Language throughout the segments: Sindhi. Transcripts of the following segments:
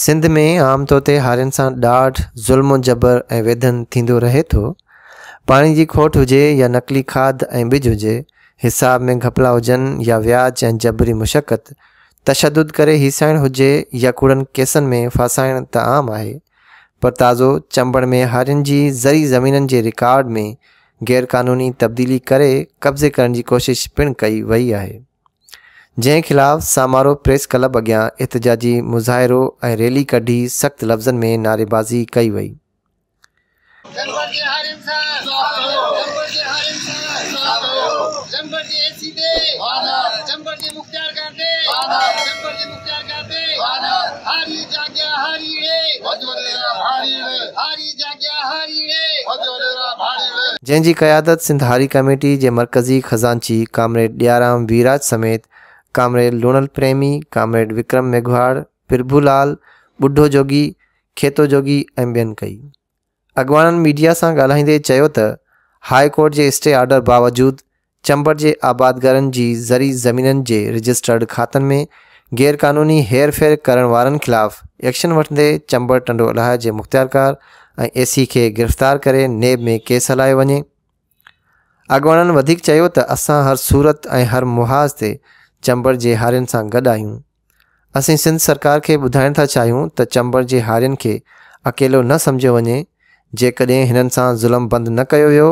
سنڌ ۾ عام طور تي هارين سان ڏاڍ، ظلم و جبر ۽ ويڌن ٿيندو رهي ٿو. پاڻي جي کوٽ هجي يا نقلي کاڌ ۽ ٻج هجي، حساب ۾ گهپلا هجن يا وياج ۽ جبري مشقت، تشدد ڪري هيسائڻ هجي يا ڪوڙن ڪيسن ۾ ڦاسائڻ ته عام آهي. پر تازو چمبڙ ۾ هارين جي زرعي زمينن جي رڪارڊ ۾ غيرقانوني تبديلي ڪري قبضي ڪرڻ جي ڪوشش پڻ ڪئي وئي آهي. جنهن خلاف سامارو پريس ڪلب اڳيان احتجاجي مظاهرو ۽ ريلي ڪڍي سخت لفظن ۾ نعريبازي ڪئي وئي. جنهن جي قيادت سنڌ هاري ڪميٽي جي مرڪزي خزانچي ڪامريڊ ڏيارام ويراج سميت ڪامريڊ لوڻل پريمي، ڪامريڊ وڪرم ميگهواڙ، پرڀو لال، ٻڍو جوڳي، کيتو جوڳي ۽ ٻين ڪئي. اڳواڻن ميڊيا سان ڳالهائيندي چيو ته هاء ڪورٽ جي اسٽي آرڊر باوجود چمبڙ جي آبادگارن جي زرعي زمينن جي رجسٽرڊ کاتن ۾ غيرقانوني هير ڦير ڪرڻ وارن خلاف ايڪشن وٺندي چمبڙ ٽنڊو الاهي جي مختيارڪار ۽ اي سي کي گرفتار ڪري نيب ۾ ڪيس هلايو وڃي. اڳواڻن وڌيڪ چيو ته اسان هر صورت ۽ هر محاذ تي چمبڙ جي هارين سان گڏ آهيون. اسين سنڌ سرڪار کي ٻڌائڻ ٿا چاهيون ته چمبڙ جي هارين کي اڪيلو نه سمجهيو وڃي، جيڪڏهن هنن سان ظلم بند نه ڪيو ويو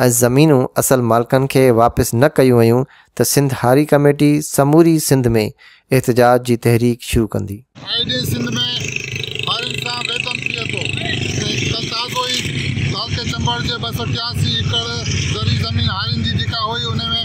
۽ زمينون اصل مالڪن کي واپس نه ڪيون ويون ته سنڌ هاري ڪميٽي سموري سنڌ ۾ احتجاج جي تحريڪ شروع ڪندي. آئي ڏينهن سنڌ ۾ هارين سان ويڌن ٿئي ٿو ۽ تازو ئي تعلقي چمبڙ جي 283 ايڪڙ زرعي زمين هارين جي جيڪا هئي ان ۾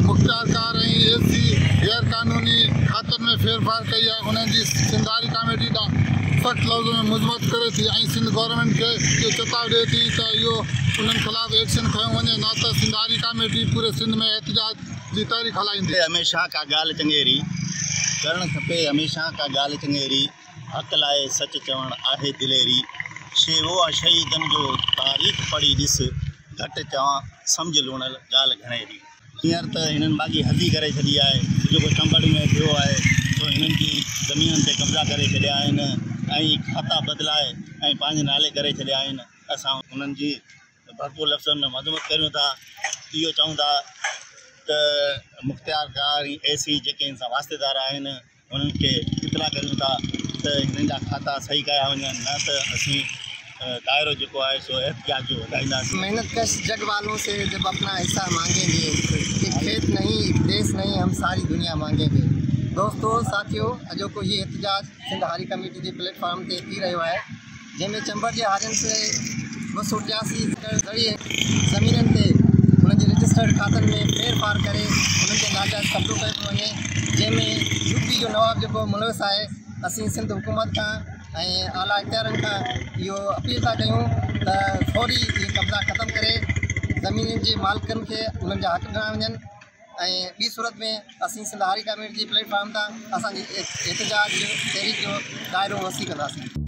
مختيارڪار ۽ اي سي غير قانوني کاتن ۾ ڦيرڦار ڪئي آهي انهن جي سنڌ هاري ڪاميٽي ڏانهن سخت لفظن ۾ مذمت ڪري ٿي ۽ سنڌ گورنمينٽ کي اهو چتاء ڏئي ٿي ته اهو انهن خلاف ايڪشن کنيو وڃي نه ته سنڌ هاري ڪاميٽي پوري سنڌ ۾ احتجاج جي تحريڪ هلائيندي. هميشه ڪا ڳالهه چڱيري ڪرڻ کپي هميشه ڪا ڳالهه چڱيري حق لاء سچ چوڻ آهي دليري شيوو آ شهيدن جو تاريخ پڙهي ڏس گهٽ چوان سمجهه لوڻل ڳالهه گهڻيري. هينئر ته هنن ماڳهين حد ئي ڪري ڇڏي آهي جيڪو چمبڙ ۾ ٿيو آهي سو هنن جي زمينن تي قبضا ڪري ڇڏيا آهن ۽ کاتا بدلائي ۽ پنهنجي نالي ڪري ڇڏيا آهن اسان انهن جي ڀرپور لفظن ۾ مذمت ڪريون ٿا اهو چئون ٿا ته مختيارڪار ۽ اي سي جيڪي هن سان واسطيدار آهن انهن کي اطلاع ڪريون ٿا ته هنن جا کاتا صحيح ڪيا وڃن نه ته اسين دائرو جيڪو آهي سو احتجاج جو وڌائينداسين. محنت ڪش جڳ والون سي جب اپنا حصه مانگين گي ايڪ کيت نهين ايڪ ديس نهين هم ساري دنيا مانگين گي دوستو ساٿيو اڄوڪو هي احتجاج سنڌ هاري ڪميٽي جي پليٽ فارم تي ٿي رهيو آهي جنهن ۾ چمبڙ جي هارين سي 283 ايڪڙ زرعي زمينن تي انهن جي رجسٽرڊ کاتن ۾ ڦير ڦار ڪري انهن تي ناجائز قبضو ڪيو پيو وڃي جنهن ۾ يو پي جو نواب جيڪو ملوث آهي اسين سنڌ حڪومت کان ۽ اعليٰ اختيارن کان اهو اپيل ٿا ڪيون ته فوري اهي قبضا ختم ڪري زمينن جي مالڪن کي انهن جا حق ڏنا وڃن ۽ ٻي صورت ۾ اسين سنڌ هاري ڪميٽي جي پليٽ فارم تان اسان جي احتجاج تحريڪ جو دائرو وسيع ڪنداسين.